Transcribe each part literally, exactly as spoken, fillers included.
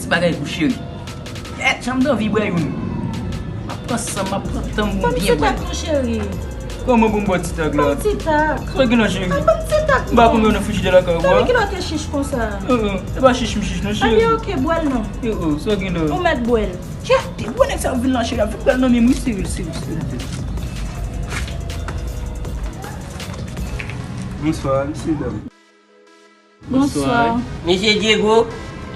Bagay gou, cheri. Kèt, jan m t anvi bwè youn. M ap pran san m, m ap pran tan m pou m byen bwè. Ban m ti tak, non, cheri. Kòman pou m bwè ti tak la? Ban m ti tak. Sa gen la, cheri? Ban m ti tak, non. M pa konn wè nan frijidè lakay ou a. Tande ki lè w te chich konsa. Oh, oh, se pa chich m chich non, cheri. Ebyen, oke, bwè l non. Oh, oh, sa gen la? Ou mèt bwè l. Chè, te bwè nèg sa ap vin la, cheri, ap vin bwè l nan men m, wi, seri, seri, seri. Bonswa, mesye dam. Bonswa. Mesye Diego.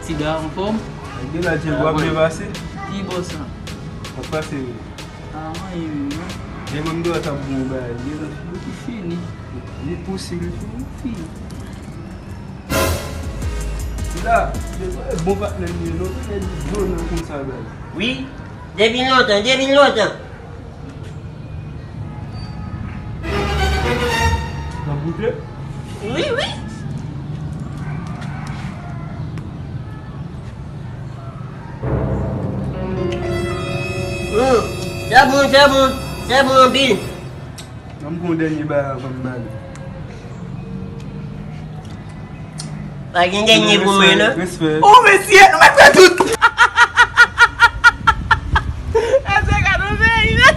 Tida, anfòm? Ak de la, Diego, ap byen pase? Ki bò sa? Ap pase, wi. A, anyen menm, non. Diego, m dwe t ap bon bagay, Diego. Li fini. Li pousi, li fini. Fini. Tida, Diego, e bon patnè m li ye, non, li di dlo nan konsa, baz. Wi, depi lontan, depi lontan. N ap goute? Wi, wi. Hmm, sa bon, sa bon, sa bon anpil. Ban m pran yon dènye bagay avan m ale. Pa gen dènye pou mwen, non? Respè. Oh, mesye, nou mèt fè tout! Èske gade yon peyi, men?